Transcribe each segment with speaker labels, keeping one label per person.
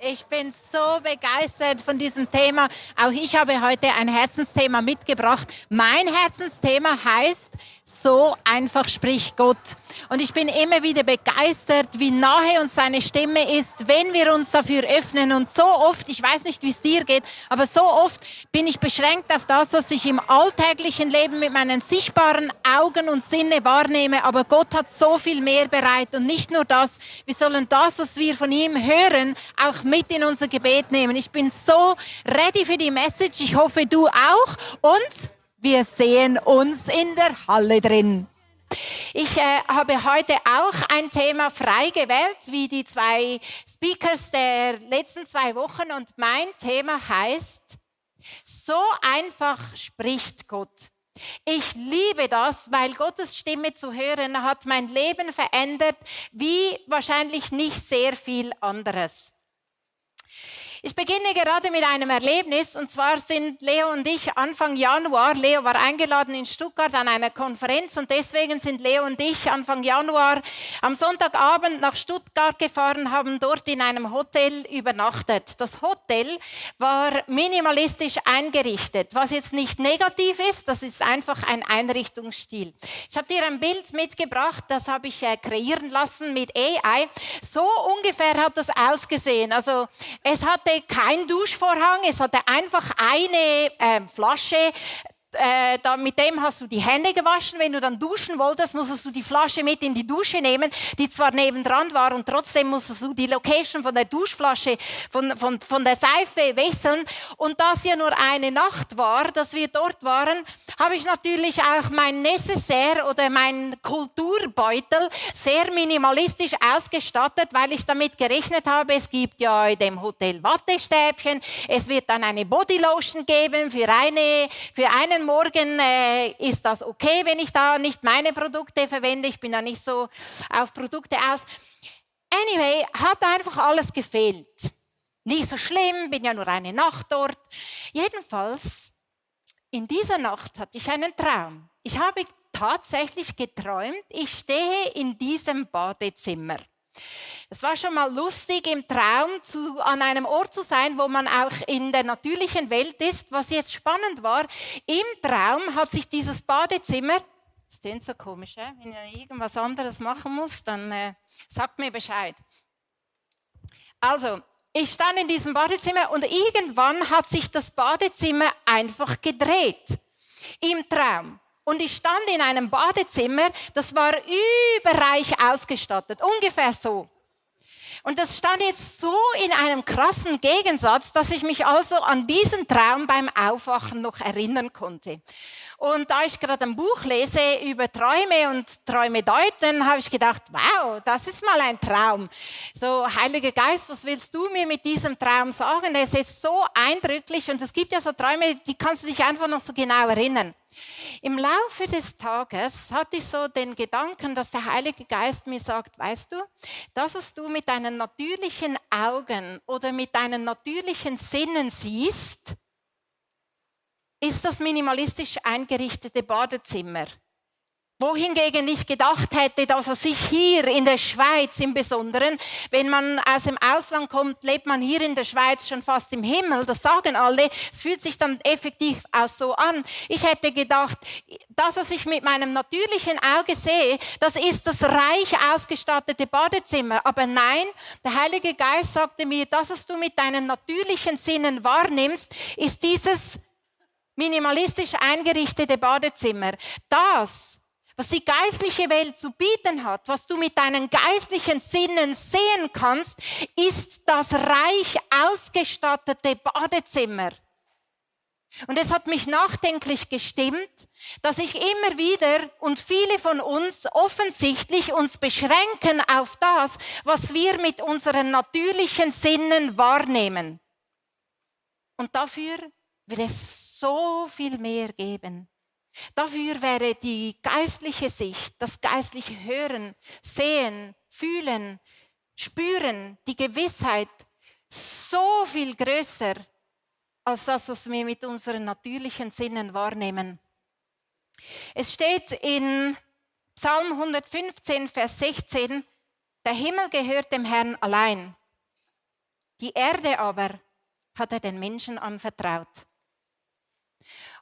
Speaker 1: Ich bin so begeistert von diesem Thema. Auch ich habe heute ein Herzensthema mitgebracht. Mein Herzensthema heißt, so einfach spricht Gott. Und ich bin immer wieder begeistert, wie nahe uns seine Stimme ist, wenn wir uns dafür öffnen. Und so oft, ich weiß nicht, wie es dir geht, aber so oft bin ich beschränkt auf das, was ich im alltäglichen Leben mit meinen sichtbaren Augen und Sinne wahrnehme. Aber Gott hat so viel mehr bereit. Und nicht nur das, wir sollen das, was wir von ihm hören, auch mit in unser Gebet nehmen. Ich bin so ready für die Message. Ich hoffe, du auch. Und wir sehen uns in der Halle drin. Ich habe heute auch ein Thema frei gewählt, wie die zwei Speakers der letzten 2 Wochen. Und mein Thema heißt, so einfach spricht Gott. Ich liebe das, weil Gottes Stimme zu hören hat mein Leben verändert, wie wahrscheinlich nicht sehr viel anderes. Ich beginne gerade mit einem Erlebnis, und zwar sind Leo und ich Anfang Januar, Leo war eingeladen in Stuttgart an einer Konferenz, und deswegen sind Leo und ich Anfang Januar am Sonntagabend nach Stuttgart gefahren, haben dort in einem Hotel übernachtet. Das Hotel war minimalistisch eingerichtet, was jetzt nicht negativ ist, das ist einfach ein Einrichtungsstil. Ich habe dir ein Bild mitgebracht, das habe ich kreieren lassen mit AI. So ungefähr hat das ausgesehen. Also es hatte kein Duschvorhang, es hatte einfach eine Flasche. Mit dem hast du die Hände gewaschen. Wenn du dann duschen wolltest, musstest du die Flasche mit in die Dusche nehmen, die zwar nebendran war, und trotzdem musstest du die Location von der Duschflasche, von der Seife wechseln. Und da es ja nur eine Nacht war, dass wir dort waren, habe ich natürlich auch mein Necessaire oder mein Kulturbeutel sehr minimalistisch ausgestattet, weil ich damit gerechnet habe, es gibt ja in dem Hotel Wattestäbchen, es wird dann eine Bodylotion geben für einen Morgen ist das okay, wenn ich da nicht meine Produkte verwende. Ich bin da nicht so auf Produkte aus. Anyway, hat einfach alles gefehlt. Nicht so schlimm, bin ja nur eine Nacht dort. Jedenfalls, in dieser Nacht hatte ich einen Traum. Ich habe tatsächlich geträumt, ich stehe in diesem Badezimmer. Es war schon mal lustig, im Traum an einem Ort zu sein, wo man auch in der natürlichen Welt ist. Was jetzt spannend war, im Traum hat sich dieses Badezimmer, das klingt so komisch, wenn ihr irgendwas anderes machen muss, dann sagt mir Bescheid. Also, ich stand in diesem Badezimmer und irgendwann hat sich das Badezimmer einfach gedreht. Im Traum. Und ich stand in einem Badezimmer, das war überreich ausgestattet, ungefähr so. Und das stand jetzt so in einem krassen Gegensatz, dass ich mich also an diesen Traum beim Aufwachen noch erinnern konnte. Und da ich gerade ein Buch lese über Träume und Träume deuten, habe ich gedacht, wow, das ist mal ein Traum. So, Heiliger Geist, was willst du mir mit diesem Traum sagen? Es ist so eindrücklich, und es gibt ja so Träume, die kannst du dich einfach noch so genau erinnern. Im Laufe des Tages hatte ich so den Gedanken, dass der Heilige Geist mir sagt, weißt du, das, was du mit deinen natürlichen Augen oder mit deinen natürlichen Sinnen siehst, ist das minimalistisch eingerichtete Badezimmer. Wohingegen ich gedacht hätte, dass er sich hier in der Schweiz im Besonderen, wenn man aus dem Ausland kommt, lebt man hier in der Schweiz schon fast im Himmel, das sagen alle, es fühlt sich dann effektiv auch so an. Ich hätte gedacht, das, was ich mit meinem natürlichen Auge sehe, das ist das reich ausgestattete Badezimmer. Aber nein, der Heilige Geist sagte mir, das, was du mit deinen natürlichen Sinnen wahrnimmst, ist dieses minimalistisch eingerichtete Badezimmer. Das, was die geistliche Welt zu bieten hat, was du mit deinen geistlichen Sinnen sehen kannst, ist das reich ausgestattete Badezimmer. Und es hat mich nachdenklich gestimmt, dass ich immer wieder und viele von uns offensichtlich uns beschränken auf das, was wir mit unseren natürlichen Sinnen wahrnehmen. Und dafür wird es so viel mehr geben. Dafür wäre die geistliche Sicht, das geistliche Hören, Sehen, Fühlen, Spüren, die Gewissheit so viel größer als das, was wir mit unseren natürlichen Sinnen wahrnehmen. Es steht in Psalm 115, Vers 16, der Himmel gehört dem Herrn allein. Die Erde aber hat er den Menschen anvertraut.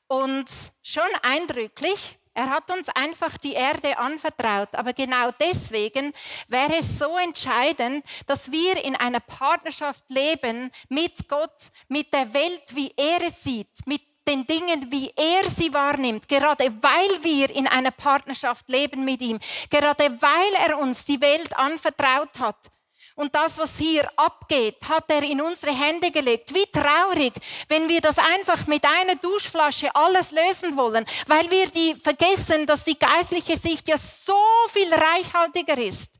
Speaker 1: Und schon eindrücklich, er hat uns einfach die Erde anvertraut. Aber genau deswegen wäre es so entscheidend, dass wir in einer Partnerschaft leben mit Gott, mit der Welt, wie er es sieht, mit den Dingen, wie er sie wahrnimmt, gerade weil wir in einer Partnerschaft leben mit ihm, gerade weil er uns die Welt anvertraut hat. Und das, was hier abgeht, hat er in unsere Hände gelegt. Wie traurig, wenn wir das einfach mit einer Duschflasche alles lösen wollen, weil wir vergessen, dass die geistliche Sicht ja so viel reichhaltiger ist.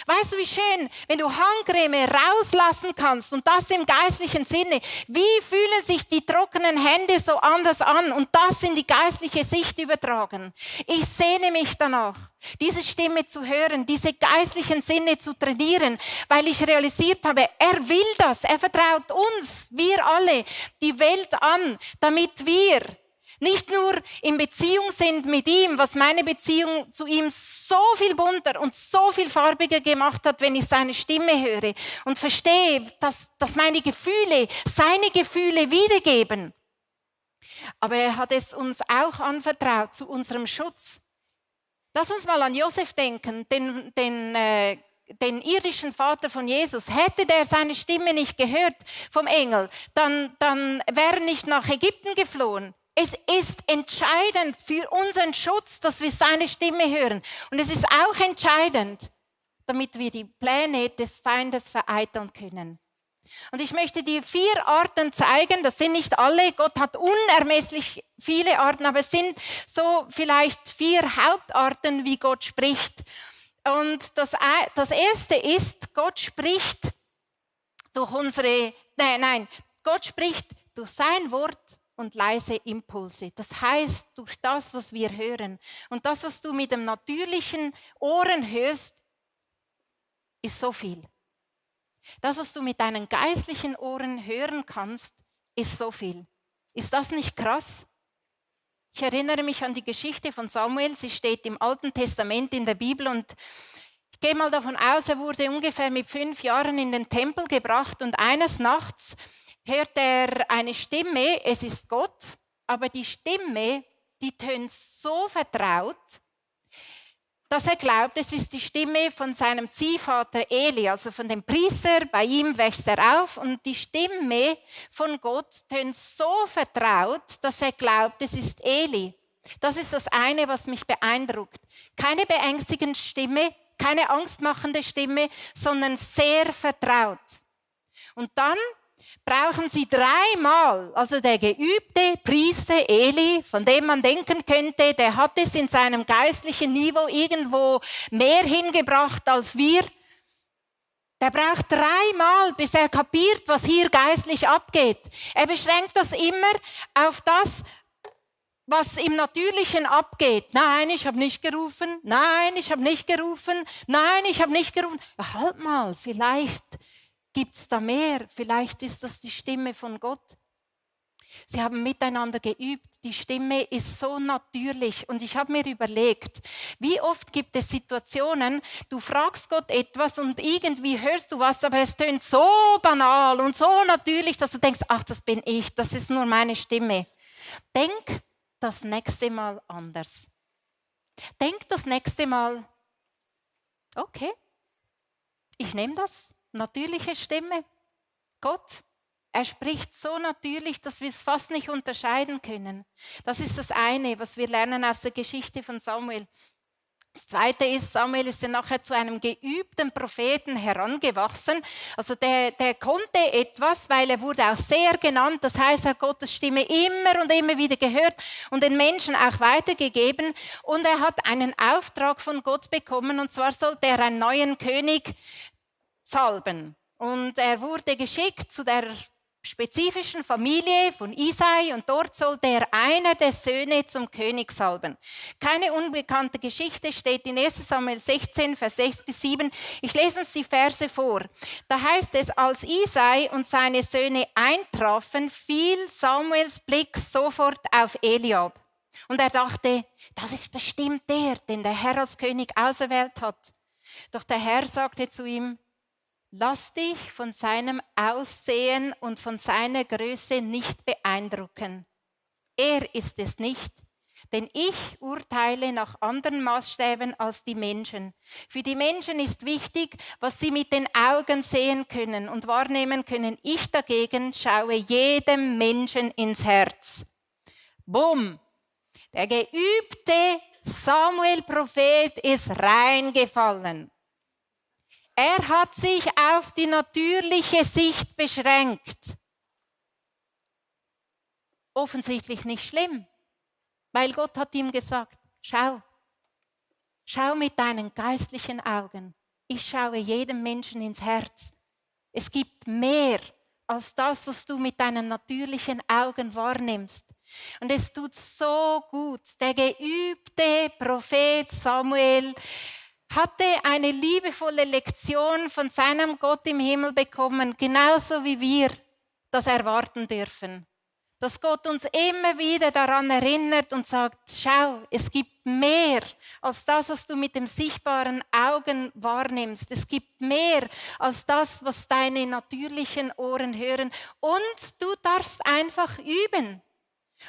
Speaker 1: Weißt du, wie schön, wenn du Handcreme rauslassen kannst und das im geistlichen Sinne. Wie fühlen sich die trockenen Hände so anders an und das in die geistliche Sicht übertragen? Ich sehne mich danach, diese Stimme zu hören, diese geistlichen Sinne zu trainieren, weil ich realisiert habe, er will das. Er vertraut uns, wir alle, die Welt an, damit wir nicht nur in Beziehung sind mit ihm, was meine Beziehung zu ihm so viel bunter und so viel farbiger gemacht hat, wenn ich seine Stimme höre und verstehe, dass meine Gefühle seine Gefühle wiedergeben. Aber er hat es uns auch anvertraut zu unserem Schutz. Lass uns mal an Josef denken, den irdischen Vater von Jesus. Hätte der seine Stimme nicht gehört vom Engel, dann wäre er nicht nach Ägypten geflohen. Es ist entscheidend für unseren Schutz, dass wir seine Stimme hören. Und es ist auch entscheidend, damit wir die Pläne des Feindes vereiteln können. Und ich möchte dir 4 Arten zeigen, das sind nicht alle, Gott hat unermesslich viele Arten, aber es sind so vielleicht 4 Hauptarten, wie Gott spricht. Und das erste ist, Gott spricht durch Gott spricht durch sein Wort und leise Impulse. Das heißt, durch das, was wir hören. Und das, was du mit dem natürlichen Ohren hörst, ist so viel. Das, was du mit deinen geistlichen Ohren hören kannst, ist so viel. Ist das nicht krass? Ich erinnere mich an die Geschichte von Samuel. Sie steht im Alten Testament in der Bibel und ich gehe mal davon aus, er wurde ungefähr mit 5 Jahren in den Tempel gebracht und eines Nachts hört er eine Stimme, es ist Gott, aber die Stimme, die tönt so vertraut, dass er glaubt, es ist die Stimme von seinem Ziehvater Eli, also von dem Priester, bei ihm wächst er auf und die Stimme von Gott tönt so vertraut, dass er glaubt, es ist Eli. Das ist das eine, was mich beeindruckt. Keine beängstigende Stimme, keine angstmachende Stimme, sondern sehr vertraut. Und dann brauchen sie 3-mal, also der geübte Priester Eli, von dem man denken könnte, der hat es in seinem geistlichen Niveau irgendwo mehr hingebracht als wir. Der braucht 3-mal, bis er kapiert, was hier geistlich abgeht. Er beschränkt das immer auf das, was im Natürlichen abgeht. Nein, ich habe nicht gerufen. Nein, ich habe nicht gerufen. Nein, ich habe nicht gerufen. Ja, halt mal, vielleicht gibt es da mehr? Vielleicht ist das die Stimme von Gott. Sie haben miteinander geübt. Die Stimme ist so natürlich. Und ich habe mir überlegt, wie oft gibt es Situationen, du fragst Gott etwas und irgendwie hörst du was, aber es tönt so banal und so natürlich, dass du denkst, ach, das bin ich, das ist nur meine Stimme. Denk das nächste Mal anders. Denk das nächste Mal, okay, ich nehme das. Natürliche Stimme. Gott, er spricht so natürlich, dass wir es fast nicht unterscheiden können. Das ist das eine, was wir lernen aus der Geschichte von Samuel. Das zweite ist, Samuel ist ja nachher zu einem geübten Propheten herangewachsen. Also der konnte etwas, weil er wurde auch sehr genannt. Das heißt, er hat Gottes Stimme immer und immer wieder gehört und den Menschen auch weitergegeben. Und er hat einen Auftrag von Gott bekommen, und zwar sollte er einen neuen König salben. Und er wurde geschickt zu der spezifischen Familie von Isai und dort sollte er einer der Söhne zum König salben. Keine unbekannte Geschichte, steht in 1. Samuel 16, Vers 6-7. Ich lese uns die Verse vor. Da heißt es, als Isai und seine Söhne eintrafen, fiel Samuels Blick sofort auf Eliab. Und er dachte, das ist bestimmt der, den der Herr als König auserwählt hat. Doch der Herr sagte zu ihm, Lass dich von seinem Aussehen und von seiner Größe nicht beeindrucken. Er ist es nicht, denn ich urteile nach anderen Maßstäben als die Menschen. Für die Menschen ist wichtig, was sie mit den Augen sehen können und wahrnehmen können. Ich dagegen schaue jedem Menschen ins Herz. Bumm! Der geübte Samuel-Prophet ist reingefallen. Er hat sich auf die natürliche Sicht beschränkt. Offensichtlich nicht schlimm, weil Gott hat ihm gesagt, schau mit deinen geistlichen Augen. Ich schaue jedem Menschen ins Herz. Es gibt mehr als das, was du mit deinen natürlichen Augen wahrnimmst. Und es tut so gut. Der geübte Prophet Samuel hatte eine liebevolle Lektion von seinem Gott im Himmel bekommen, genauso wie wir das erwarten dürfen. Dass Gott uns immer wieder daran erinnert und sagt, schau, es gibt mehr als das, was du mit dem sichtbaren Augen wahrnimmst. Es gibt mehr als das, was deine natürlichen Ohren hören. Und du darfst einfach üben.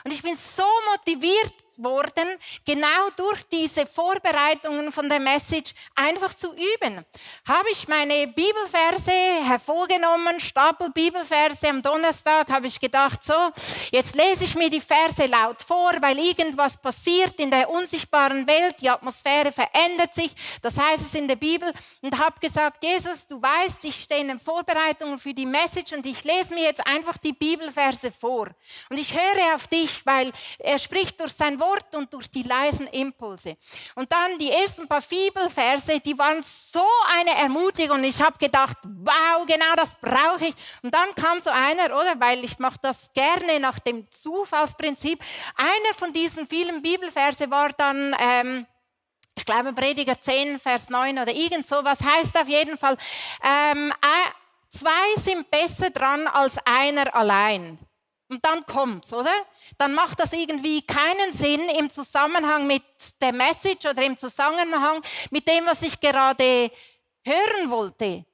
Speaker 1: Und ich bin so motiviert worden, genau durch diese Vorbereitungen von der Message einfach zu üben. Habe ich meine Bibelverse hervorgenommen, Stapel Bibelverse am Donnerstag, habe ich gedacht, so, jetzt lese ich mir die Verse laut vor, weil irgendwas passiert in der unsichtbaren Welt, die Atmosphäre verändert sich, das heißt es in der Bibel, und habe gesagt, Jesus, du weißt, ich stehe in den Vorbereitungen für die Message und ich lese mir jetzt einfach die Bibelverse vor. Und ich höre auf dich, weil er spricht durch sein Wort und durch die leisen Impulse. Und dann die ersten paar Bibelverse, die waren so eine Ermutigung. Ich habe gedacht, wow, genau das brauche ich. Und dann kam so einer, oder, weil ich mache das gerne nach dem Zufallsprinzip. Einer von diesen vielen Bibelverse war dann, ich glaube Prediger 10, Vers 9 oder irgend sowas, heißt auf jeden Fall, zwei sind besser dran als einer allein. Und dann kommt's, oder? Dann macht das irgendwie keinen Sinn im Zusammenhang mit der Message oder im Zusammenhang mit dem, was ich gerade hören wollte.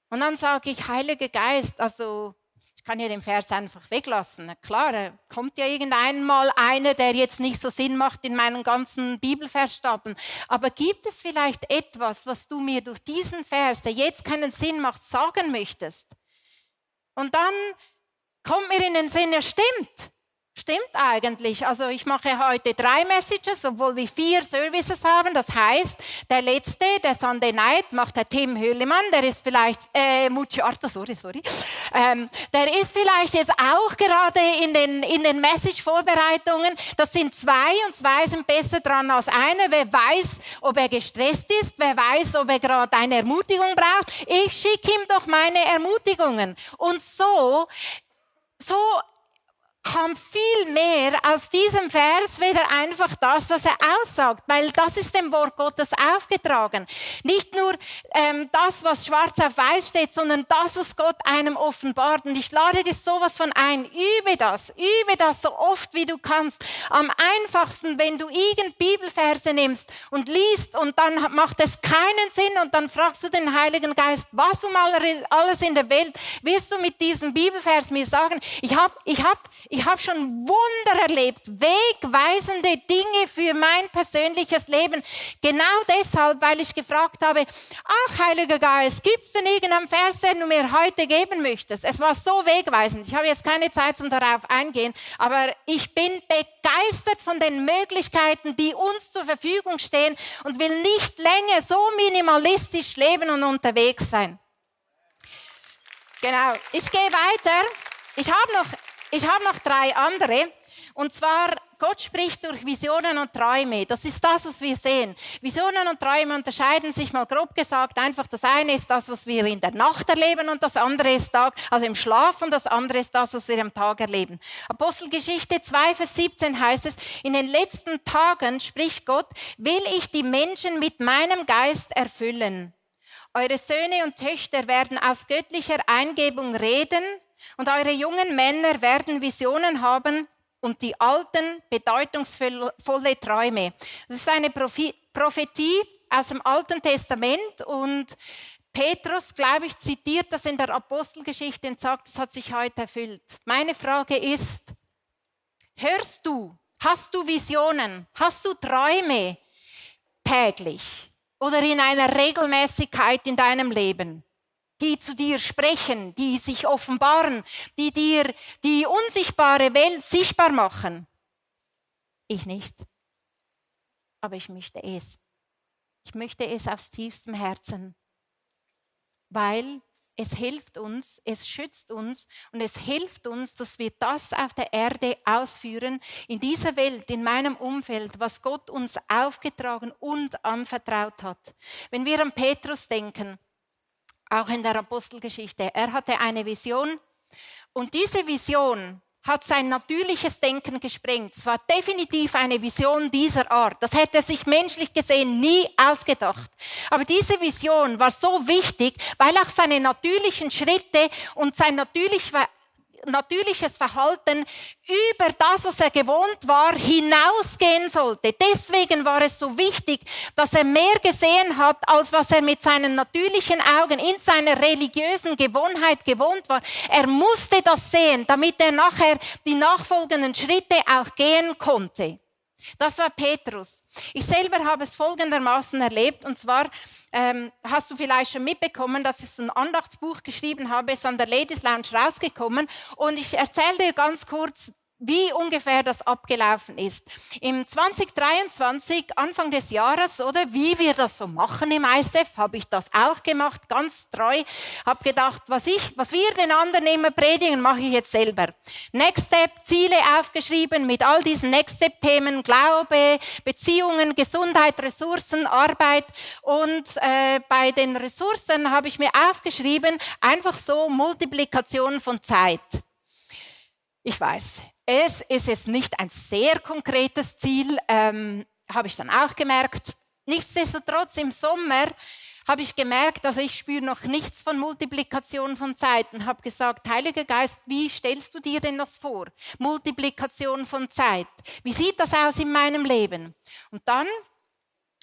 Speaker 1: Und dann sage ich, Heiliger Geist, also ich kann ja den Vers einfach weglassen. Na klar, da kommt ja irgendeinmal einer, der jetzt nicht so Sinn macht in meinen ganzen Bibelversstapeln. Aber gibt es vielleicht etwas, was du mir durch diesen Vers, der jetzt keinen Sinn macht, sagen möchtest? Und dann kommt mir in den Sinn, ja stimmt eigentlich. Also ich mache heute 3 Messages, obwohl wir 4 Services haben. Das heißt, der letzte, der Sunday Night, macht der Tim Hüllemann, der ist vielleicht, Mucciarta, sorry. Der ist vielleicht jetzt auch gerade in den Message-Vorbereitungen. Das sind 2 und 2 sind besser dran als einer. Wer weiß, ob er gestresst ist, wer weiß, ob er gerade eine Ermutigung braucht. Ich schicke ihm doch meine Ermutigungen. Und so kam viel mehr aus diesem Vers, weder einfach das, was er aussagt, weil das ist dem Wort Gottes aufgetragen. Nicht nur das, was schwarz auf weiß steht, sondern das, was Gott einem offenbart. Und ich lade dir sowas von ein, übe das so oft wie du kannst. Am einfachsten, wenn du irgendeine Bibelverse nimmst und liest und dann macht es keinen Sinn und dann fragst du den Heiligen Geist, was um alles in der Welt wirst du mit diesem Bibelvers mir sagen? Ich habe schon Wunder erlebt, wegweisende Dinge für mein persönliches Leben. Genau deshalb, weil ich gefragt habe, ach Heiliger Geist, gibt es denn irgendeinen Vers, den du mir heute geben möchtest? Es war so wegweisend. Ich habe jetzt keine Zeit, um darauf eingehen, aber ich bin begeistert von den Möglichkeiten, die uns zur Verfügung stehen und will nicht länger so minimalistisch leben und unterwegs sein. Genau, ich gehe weiter. Ich habe noch 3 andere. Und zwar, Gott spricht durch Visionen und Träume. Das ist das, was wir sehen. Visionen und Träume unterscheiden sich mal grob gesagt. Einfach das eine ist das, was wir in der Nacht erleben und das andere ist Tag, also im Schlaf, und das andere ist das, was wir am Tag erleben. Apostelgeschichte 2, Vers 17 heißt es, in den letzten Tagen, spricht Gott, will ich die Menschen mit meinem Geist erfüllen. Eure Söhne und Töchter werden aus göttlicher Eingebung reden und eure jungen Männer werden Visionen haben und die alten, bedeutungsvolle Träume. Das ist eine Prophetie aus dem Alten Testament und Petrus, glaube ich, zitiert das in der Apostelgeschichte und sagt, es hat sich heute erfüllt. Meine Frage ist, hörst du, hast du Visionen, hast du Träume täglich oder in einer Regelmäßigkeit in deinem Leben, die zu dir sprechen, die sich offenbaren, die dir die unsichtbare Welt sichtbar machen? Ich nicht, aber ich möchte es. Ich möchte es aus tiefstem Herzen, weil es hilft uns, es schützt uns und es hilft uns, dass wir das auf der Erde ausführen, in dieser Welt, in meinem Umfeld, was Gott uns aufgetragen und anvertraut hat. Wenn wir an Petrus denken, auch in der Apostelgeschichte, er hatte eine Vision und diese Vision hat sein natürliches Denken gesprengt. Es war definitiv eine Vision dieser Art. Das hätte er sich menschlich gesehen nie ausgedacht. Aber diese Vision war so wichtig, weil auch seine natürlichen Schritte und sein natürliches Verhalten über das, was er gewohnt war, hinausgehen sollte. Deswegen war es so wichtig, dass er mehr gesehen hat, als was er mit seinen natürlichen Augen in seiner religiösen Gewohnheit gewohnt war. Er musste das sehen, damit er nachher die nachfolgenden Schritte auch gehen konnte. Das war Petrus. Ich selber habe es folgendermaßen erlebt, und zwar hast du vielleicht schon mitbekommen, dass ich so ein Andachtsbuch geschrieben habe, es ist an der Ladies Lounge rausgekommen, und ich erzähle dir ganz kurz, wie ungefähr das abgelaufen ist. Im 2023, Anfang des Jahres, oder wie wir das so machen im ISF, habe ich das auch gemacht, ganz treu. Habe gedacht, was wir den anderen immer predigen, mache ich jetzt selber. Next Step, Ziele aufgeschrieben mit all diesen Next Step Themen, Glaube, Beziehungen, Gesundheit, Ressourcen, Arbeit. Und bei den Ressourcen habe ich mir aufgeschrieben, einfach so Multiplikation von Zeit. Ich weiß, es ist jetzt nicht ein sehr konkretes Ziel, habe ich dann auch gemerkt. Nichtsdestotrotz im Sommer habe ich gemerkt, also ich spüre noch nichts von Multiplikation von Zeit und habe gesagt, Heiliger Geist, wie stellst du dir denn das vor? Multiplikation von Zeit. Wie sieht das aus in meinem Leben? Und dann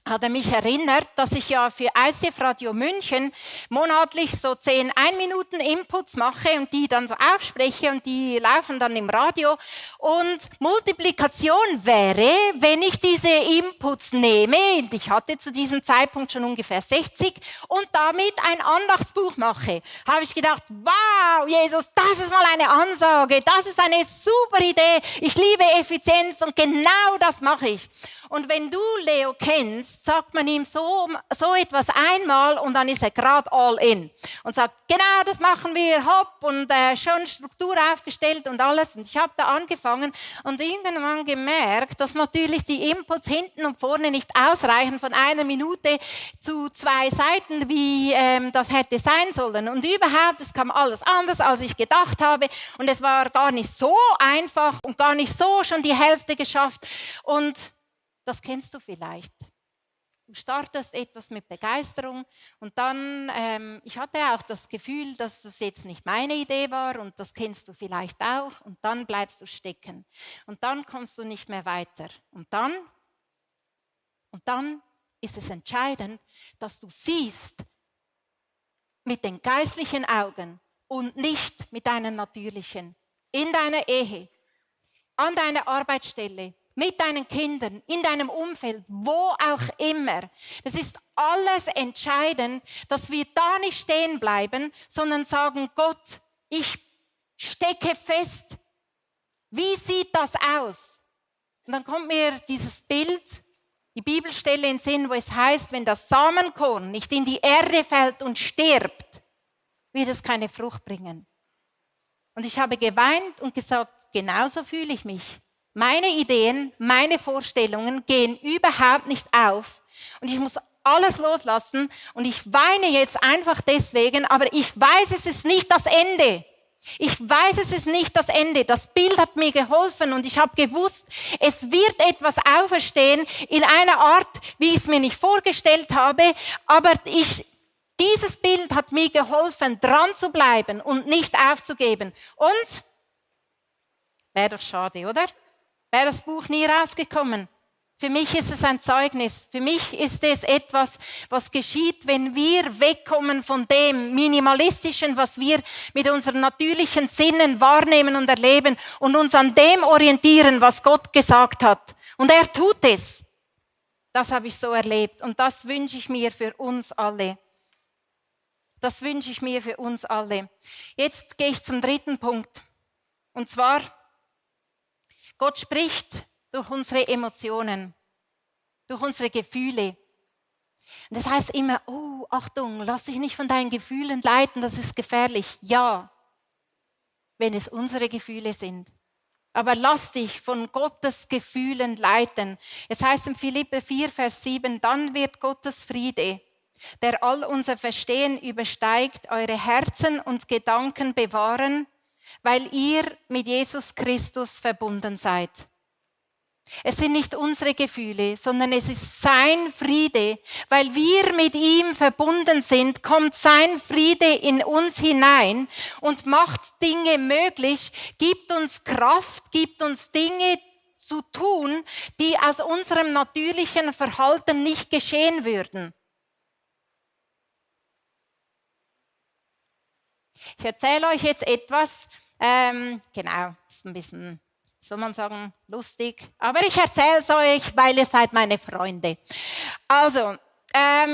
Speaker 1: hat er mich erinnert, dass ich ja für ICF Radio München monatlich so 10 Ein-Minuten-Inputs mache und die dann so aufspreche und die laufen dann im Radio. Und Multiplikation wäre, wenn ich diese Inputs nehme, und ich hatte zu diesem Zeitpunkt schon ungefähr 60, und damit ein Andachtsbuch mache. Habe ich gedacht, wow, Jesus, das ist mal eine Ansage, das ist eine super Idee, ich liebe Effizienz und genau das mache ich. Und wenn du Leo kennst, sagt man ihm so etwas einmal und dann ist er gerade all in und sagt, genau das machen wir, hopp, und schon Struktur aufgestellt und alles. Und ich habe da angefangen und irgendwann gemerkt, dass natürlich die Inputs hinten und vorne nicht ausreichen von 1 Minute zu 2 Seiten, wie das hätte sein sollen. Und überhaupt, es kam alles anders, als ich gedacht habe, und es war gar nicht so einfach und gar nicht so schon die Hälfte geschafft. Und das kennst du vielleicht. Du startest etwas mit Begeisterung und dann, ich hatte auch das Gefühl, dass das jetzt nicht meine Idee war, und das kennst du vielleicht auch, und dann bleibst du stecken und dann kommst du nicht mehr weiter. Und dann ist es entscheidend, dass du siehst mit den geistlichen Augen und nicht mit deinen natürlichen. In deiner Ehe, an deiner Arbeitsstelle, mit deinen Kindern, in deinem Umfeld, wo auch immer. Das ist alles entscheidend, dass wir da nicht stehen bleiben, sondern sagen, Gott, ich stecke fest. Wie sieht das aus? Und dann kommt mir dieses Bild, die Bibelstelle in den Sinn, wo es heißt, wenn das Samenkorn nicht in die Erde fällt und stirbt, wird es keine Frucht bringen. Und ich habe geweint und gesagt, genauso fühle ich mich. Meine Ideen, meine Vorstellungen gehen überhaupt nicht auf und ich muss alles loslassen und ich weine jetzt einfach deswegen, aber ich weiß, es ist nicht das Ende. Ich weiß, es ist nicht das Ende. Das Bild hat mir geholfen und ich habe gewusst, es wird etwas auferstehen in einer Art, wie ich es mir nicht vorgestellt habe, aber dieses Bild hat mir geholfen, dran zu bleiben und nicht aufzugeben. Und wäre doch schade, oder? Wäre das Buch nie rausgekommen. Für mich ist es ein Zeugnis. Für mich ist es etwas, was geschieht, wenn wir wegkommen von dem Minimalistischen, was wir mit unseren natürlichen Sinnen wahrnehmen und erleben und uns an dem orientieren, was Gott gesagt hat. Und er tut es. Das habe ich so erlebt und das wünsche ich mir für uns alle. Das wünsche ich mir für uns alle. Jetzt gehe ich zum dritten Punkt. Und zwar, Gott spricht durch unsere Emotionen, durch unsere Gefühle. Und das heißt immer, oh, Achtung, lass dich nicht von deinen Gefühlen leiten, das ist gefährlich. Ja, wenn es unsere Gefühle sind. Aber lass dich von Gottes Gefühlen leiten. Es heißt in Philipper 4, Vers 7, dann wird Gottes Friede, der all unser Verstehen übersteigt, eure Herzen und Gedanken bewahren, weil ihr mit Jesus Christus verbunden seid. Es sind nicht unsere Gefühle, sondern es ist sein Friede. Weil wir mit ihm verbunden sind, kommt sein Friede in uns hinein und macht Dinge möglich, gibt uns Kraft, gibt uns Dinge zu tun, die aus unserem natürlichen Verhalten nicht geschehen würden. Ich erzähle euch jetzt etwas, genau, ist ein bisschen, soll man sagen, lustig, aber ich erzähle es euch, weil ihr seid meine Freunde. Also,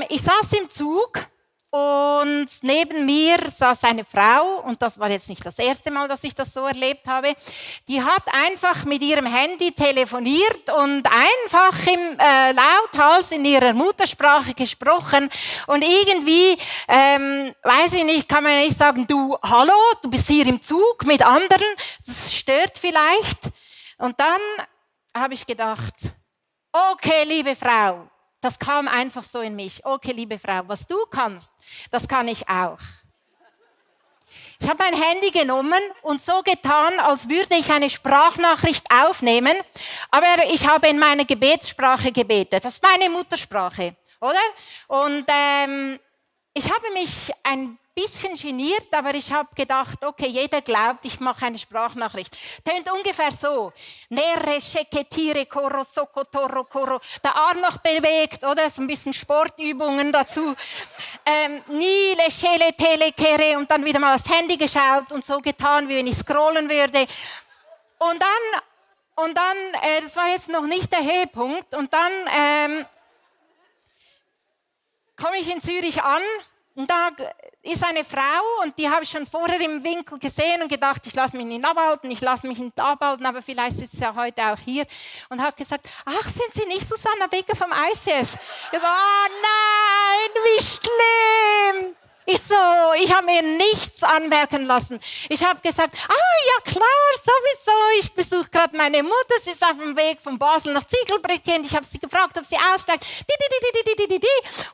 Speaker 1: ich saß im Zug und neben mir saß eine Frau, und das war jetzt nicht das erste Mal, dass ich das so erlebt habe, die hat einfach mit ihrem Handy telefoniert und einfach im lauthals in ihrer Muttersprache gesprochen und irgendwie, weiß ich nicht, kann man nicht sagen, du, hallo, du bist hier im Zug mit anderen, das stört vielleicht. Und dann habe ich gedacht, okay, liebe Frau, das kam einfach so in mich. Okay, liebe Frau, was du kannst, das kann ich auch. Ich habe mein Handy genommen und so getan, als würde ich eine Sprachnachricht aufnehmen, aber ich habe in meiner Gebetssprache gebetet. Das ist meine Muttersprache, oder? Und ich habe mich ein bisschen geniert, aber ich habe gedacht, okay, jeder glaubt, ich mache eine Sprachnachricht. Tönt ungefähr so. Nere, sheketire, koro, soko, toro, koro. Der Arm noch bewegt, oder? So ein bisschen Sportübungen dazu. Nile, shele, tele, kere und dann wieder mal aufs Handy geschaut und so getan, wie wenn ich scrollen würde. Und dann, das war jetzt noch nicht der Höhepunkt, und dann komme ich in Zürich an. Und da ist eine Frau und die habe ich schon vorher im Winkel gesehen und gedacht, ich lasse mich nicht abhalten, aber vielleicht sitzt sie ja heute auch hier und hat gesagt, ach, sind Sie nicht Susanna Becker vom ICF? Ich so, oh nein, wie schlimm. Ich habe mir nichts anmerken lassen. Ich habe gesagt, ja klar, sowieso, ich besuche gerade meine Mutter, sie ist auf dem Weg von Basel nach Ziegelbrücke und ich habe sie gefragt, ob sie aussteigt.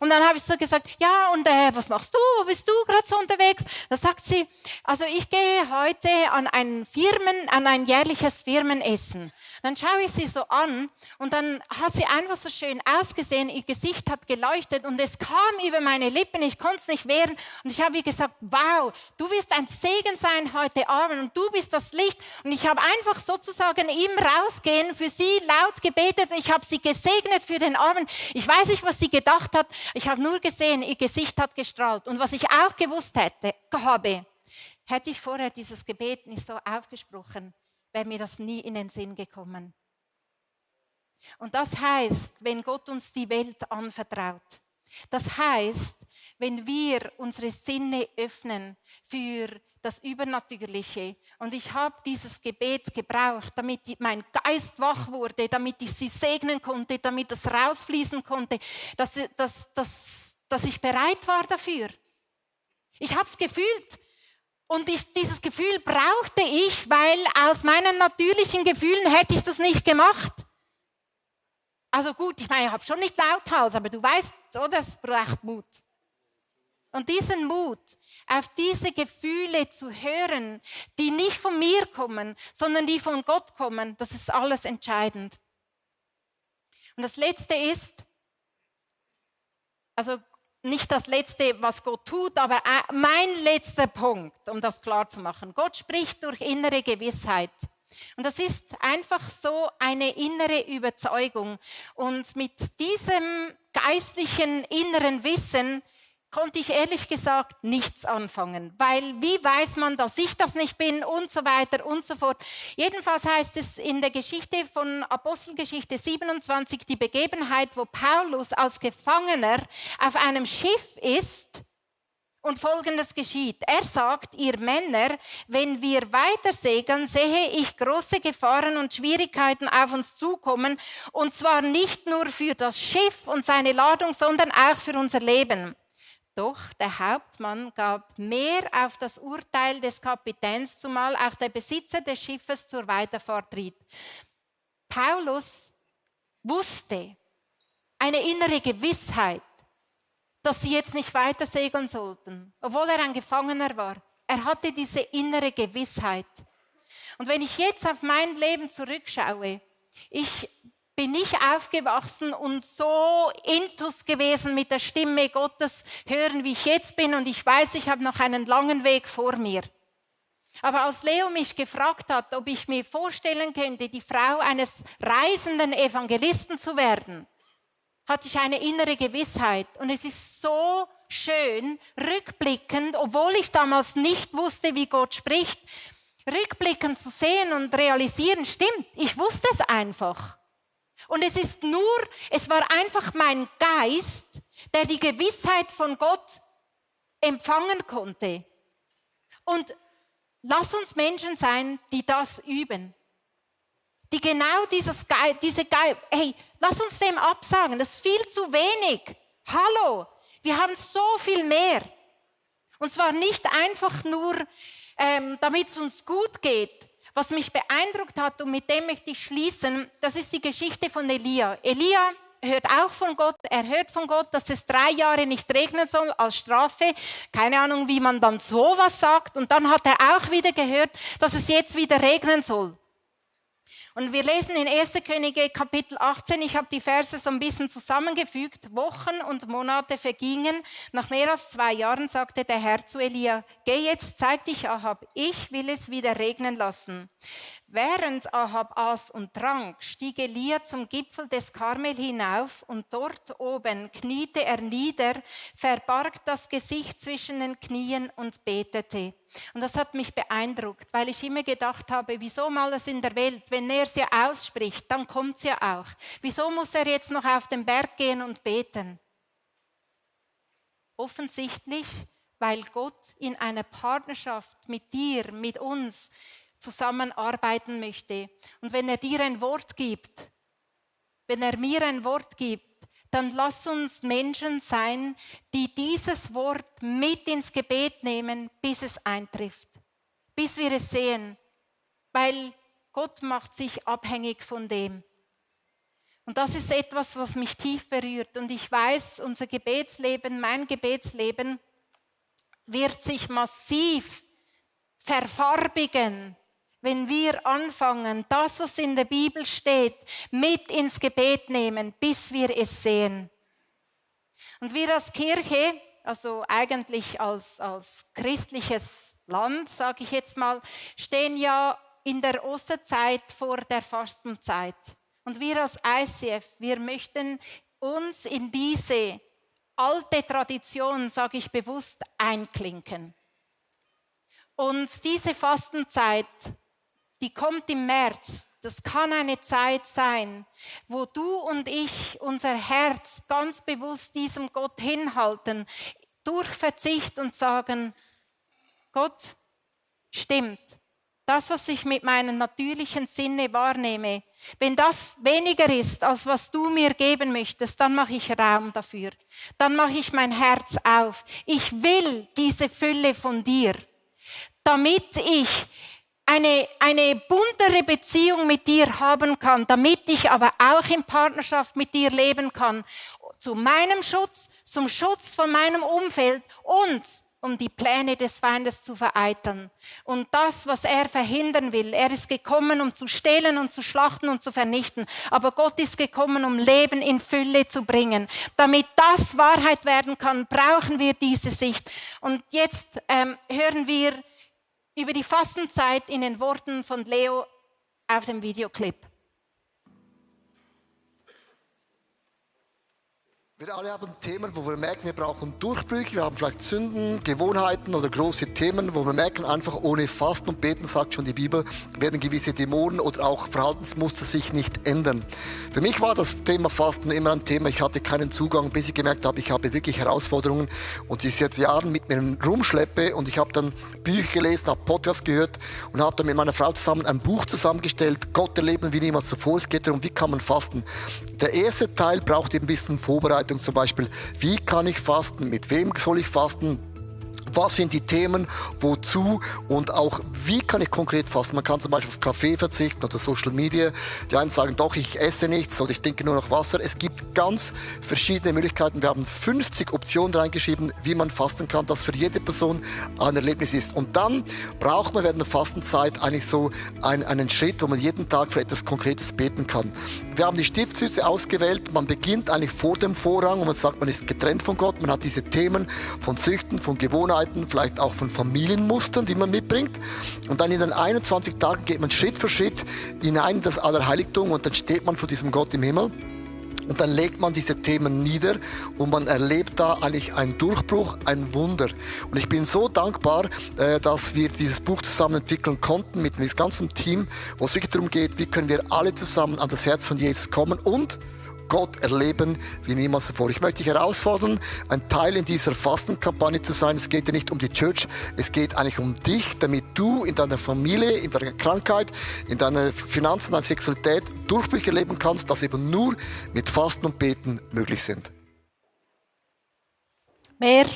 Speaker 1: Und dann habe ich so gesagt, ja und was machst du, wo bist du gerade so unterwegs? Da sagt sie, also ich gehe heute an ein jährliches Firmenessen. Dann schaue ich sie so an und dann hat sie einfach so schön ausgesehen, ihr Gesicht hat geleuchtet und es kam über meine Lippen, ich konnte es nicht wehren. Und ich habe ihr gesagt, wow, du wirst ein Segen sein heute Abend und du bist das Licht. Und ich habe einfach sozusagen im Rausgehen für sie laut gebetet. Ich habe sie gesegnet für den Abend. Ich weiß nicht, was sie gedacht hat. Ich habe nur gesehen, ihr Gesicht hat gestrahlt. Und was ich auch gewusst hätte ich vorher dieses Gebet nicht so aufgesprochen, wäre mir das nie in den Sinn gekommen. Und das heißt, wenn Gott uns die Welt anvertraut, das heißt, wenn wir unsere Sinne öffnen für das Übernatürliche. Und ich habe dieses Gebet gebraucht, damit mein Geist wach wurde, damit ich sie segnen konnte, damit es rausfließen konnte, dass ich bereit war dafür. Ich habe es gefühlt. Und dieses Gefühl brauchte ich, weil aus meinen natürlichen Gefühlen hätte ich das nicht gemacht. Also gut, ich meine, ich habe schon nicht lauthals, aber du weißt, so, das braucht Mut. Und diesen Mut, auf diese Gefühle zu hören, die nicht von mir kommen, sondern die von Gott kommen, das ist alles entscheidend. Und das Letzte ist, also nicht das Letzte, was Gott tut, aber mein letzter Punkt, um das klar zu machen. Gott spricht durch innere Gewissheit. Und das ist einfach so eine innere Überzeugung. Und mit diesem geistlichen inneren Wissen konnte ich ehrlich gesagt nichts anfangen, weil wie weiß man, dass ich das nicht bin und so weiter und so fort. Jedenfalls heißt es in der Geschichte von Apostelgeschichte 27 die Begebenheit, wo Paulus als Gefangener auf einem Schiff ist und Folgendes geschieht. Er sagt, ihr Männer, wenn wir weiter segeln, sehe ich große Gefahren und Schwierigkeiten auf uns zukommen, und zwar nicht nur für das Schiff und seine Ladung, sondern auch für unser Leben. Doch der Hauptmann gab mehr auf das Urteil des Kapitäns, zumal auch der Besitzer des Schiffes zur Weiterfahrt riet. Paulus wusste, eine innere Gewissheit, dass sie jetzt nicht weiter segeln sollten, obwohl er ein Gefangener war. Er hatte diese innere Gewissheit. Und wenn ich jetzt auf mein Leben zurückschaue, ich bin nicht aufgewachsen und so intus gewesen mit der Stimme Gottes hören, wie ich jetzt bin, und ich weiß, ich habe noch einen langen Weg vor mir. Aber als Leo mich gefragt hat, ob ich mir vorstellen könnte, die Frau eines reisenden Evangelisten zu werden, hatte ich eine innere Gewissheit. Und es ist so schön, rückblickend, obwohl ich damals nicht wusste, wie Gott spricht, rückblickend zu sehen und realisieren, stimmt, ich wusste es einfach. Und es war einfach mein Geist, der die Gewissheit von Gott empfangen konnte. Und lass uns Menschen sein, die das üben. Die genau hey, lass uns dem absagen, das ist viel zu wenig. Hallo, wir haben so viel mehr. Und zwar nicht einfach nur, damit es uns gut geht. Was mich beeindruckt hat, und mit dem möchte ich schließen, das ist die Geschichte von Elia. Elia hört auch von Gott, er hört von Gott, dass es 3 Jahre nicht regnen soll als Strafe. Keine Ahnung, wie man dann sowas sagt. Und dann hat er auch wieder gehört, dass es jetzt wieder regnen soll. Und wir lesen in 1. Könige Kapitel 18, ich habe die Verse so ein bisschen zusammengefügt. Wochen und Monate vergingen. Nach mehr als 2 Jahren sagte der Herr zu Elia, geh jetzt, zeig dich Ahab, ich will es wieder regnen lassen. Während Ahab aß und trank, stieg Elia zum Gipfel des Karmel hinauf, und dort oben kniete er nieder, verbarg das Gesicht zwischen den Knien und betete. Und das hat mich beeindruckt, weil ich immer gedacht habe, wieso mal das in der Welt, wenn er es ja ausspricht, dann kommt es ja auch. Wieso muss er jetzt noch auf den Berg gehen und beten? Offensichtlich, weil Gott in einer Partnerschaft mit dir, mit uns zusammenarbeiten möchte. Und wenn er dir ein Wort gibt, wenn er mir ein Wort gibt, dann lass uns Menschen sein, die dieses Wort mit ins Gebet nehmen, bis es eintrifft, bis wir es sehen, weil Gott macht sich abhängig von dem. Und das ist etwas, was mich tief berührt. Und ich weiß, unser Gebetsleben, mein Gebetsleben, wird sich massiv verfarbigen, wenn wir anfangen, das, was in der Bibel steht, mit ins Gebet nehmen, bis wir es sehen. Und wir als Kirche, also eigentlich als christliches Land, sage ich jetzt mal, stehen ja in der Osterzeit vor der Fastenzeit. Und wir als ICF, wir möchten uns in diese alte Tradition, sage ich bewusst, einklinken. Und diese Fastenzeit, die kommt im März. Das kann eine Zeit sein, wo du und ich unser Herz ganz bewusst diesem Gott hinhalten, durch Verzicht und sagen, Gott, stimmt, das, was ich mit meinen natürlichen Sinne wahrnehme, wenn das weniger ist, als was du mir geben möchtest, dann mache ich Raum dafür. Dann mache ich mein Herz auf. Ich will diese Fülle von dir, damit ich eine buntere Beziehung mit dir haben kann, damit ich aber auch in Partnerschaft mit dir leben kann, zu meinem Schutz, zum Schutz von meinem Umfeld und um die Pläne des Feindes zu vereiteln. Und das, was er verhindern will, er ist gekommen, um zu stehlen und zu schlachten und zu vernichten, aber Gott ist gekommen, um Leben in Fülle zu bringen. Damit das Wahrheit werden kann, brauchen wir diese Sicht. Und jetzt hören wir über die Fastenzeit in den Worten von Leo auf dem Videoclip.
Speaker 2: Wir alle haben Themen, wo wir merken, wir brauchen Durchbrüche. Wir haben vielleicht Sünden, Gewohnheiten oder große Themen, wo wir merken, einfach ohne Fasten und Beten, sagt schon die Bibel, werden gewisse Dämonen oder auch Verhaltensmuster sich nicht ändern. Für mich war das Thema Fasten immer ein Thema. Ich hatte keinen Zugang, bis ich gemerkt habe, ich habe wirklich Herausforderungen und sie seit Jahren mit mir rumschleppe. Und ich habe dann Bücher gelesen, habe Podcasts gehört und habe dann mit meiner Frau zusammen ein Buch zusammengestellt, Gott erleben wie niemals zuvor. Es geht darum, wie kann man fasten. Der erste Teil braucht eben ein bisschen Vorbereitung. Zum Beispiel, wie kann ich fasten, mit wem soll ich fasten, was sind die Themen, wozu und auch wie kann ich konkret fasten. Man kann zum Beispiel auf Kaffee verzichten oder Social Media. Die einen sagen, doch, ich esse nichts oder ich trinke nur noch Wasser. Es gibt ganz verschiedene Möglichkeiten. Wir haben 50 Optionen reingeschrieben, wie man fasten kann, das für jede Person ein Erlebnis ist. Und dann braucht man während der Fastenzeit eigentlich so einen Schritt, wo man jeden Tag für etwas Konkretes beten kann. Wir haben die Stiftshütte ausgewählt. Man beginnt eigentlich vor dem Vorrang und man sagt, man ist getrennt von Gott. Man hat diese Themen von Süchten, von Gewohnheiten, vielleicht auch von Familienmustern, die man mitbringt. Und dann in den 21 Tagen geht man Schritt für Schritt hinein in das Allerheiligtum und dann steht man vor diesem Gott im Himmel. Und dann legt man diese Themen nieder und man erlebt da eigentlich einen Durchbruch, ein Wunder. Und ich bin so dankbar, dass wir dieses Buch zusammen entwickeln konnten mit dem ganzen Team, wo es wirklich darum geht, wie können wir alle zusammen an das Herz von Jesus kommen und Gott erleben wie niemals zuvor. Ich möchte dich herausfordern, ein Teil in dieser Fastenkampagne zu sein. Es geht ja nicht um die Church, es geht eigentlich um dich, damit du in deiner Familie, in deiner Krankheit, in deinen Finanzen, deiner Sexualität Durchbrüche erleben kannst, das eben nur mit Fasten und Beten möglich sind.
Speaker 1: Mehr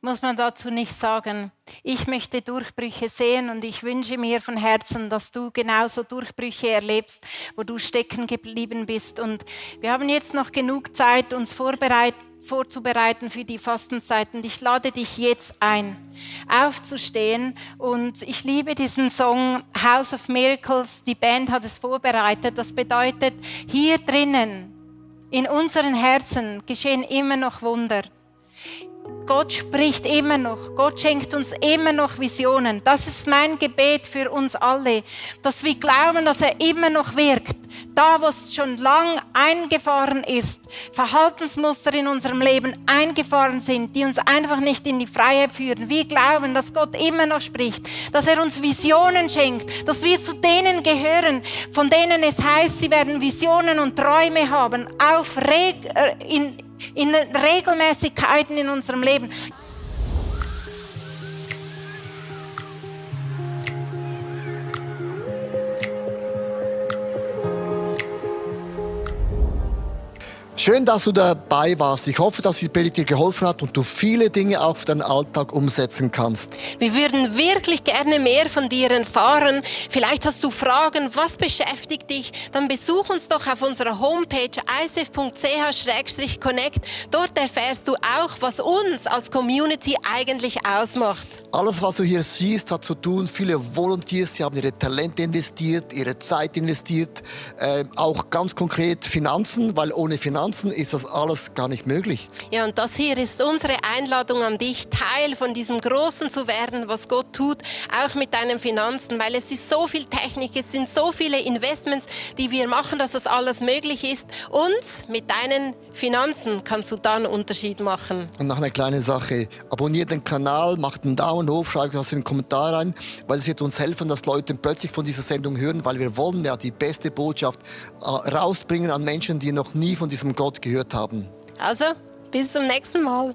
Speaker 1: muss man dazu nicht sagen. Ich möchte Durchbrüche sehen und ich wünsche mir von Herzen, dass du genauso Durchbrüche erlebst, wo du stecken geblieben bist. Und wir haben jetzt noch genug Zeit, uns vorzubereiten für die Fastenzeit. Und ich lade dich jetzt ein, aufzustehen. Und ich liebe diesen Song House of Miracles. Die Band hat es vorbereitet. Das bedeutet, hier drinnen, in unseren Herzen, geschehen immer noch Wunder. Gott spricht immer noch. Gott schenkt uns immer noch Visionen. Das ist mein Gebet für uns alle, dass wir glauben, dass er immer noch wirkt. Da, wo es schon lang eingefahren ist, Verhaltensmuster in unserem Leben eingefahren sind, die uns einfach nicht in die Freiheit führen. Wir glauben, dass Gott immer noch spricht, dass er uns Visionen schenkt, dass wir zu denen gehören, von denen es heißt, sie werden Visionen und Träume haben, in Regelmäßigkeiten in unserem Leben.
Speaker 2: Schön, dass du dabei warst. Ich hoffe, dass die Predigt dir geholfen hat und du viele Dinge auch für deinen Alltag umsetzen kannst.
Speaker 3: Wir würden wirklich gerne mehr von dir erfahren. Vielleicht hast du Fragen, was beschäftigt dich? Dann besuch uns doch auf unserer Homepage icf.ch/connect. Dort erfährst du auch, was uns als Community eigentlich ausmacht.
Speaker 2: Alles, was du hier siehst, hat zu tun. Viele Volunteers, sie haben ihre Talente investiert, ihre Zeit investiert. Auch ganz konkret Finanzen, weil ohne Finanzen ist das alles gar nicht möglich.
Speaker 3: Ja, und das hier ist unsere Einladung an dich, Teil von diesem Großen zu werden, was Gott tut, auch mit deinen Finanzen, weil es ist so viel Technik, es sind so viele Investments, die wir machen, dass das alles möglich ist. Und mit deinen Finanzen kannst du dann einen Unterschied machen.
Speaker 2: Und noch eine kleine Sache, abonniert den Kanal, macht einen Daumen hoch, schreibt was in den Kommentar rein, weil es wird uns helfen, dass Leute plötzlich von dieser Sendung hören, weil wir wollen ja die beste Botschaft rausbringen an Menschen, die noch nie von diesem Gott gehört haben.
Speaker 3: Also, bis zum nächsten Mal.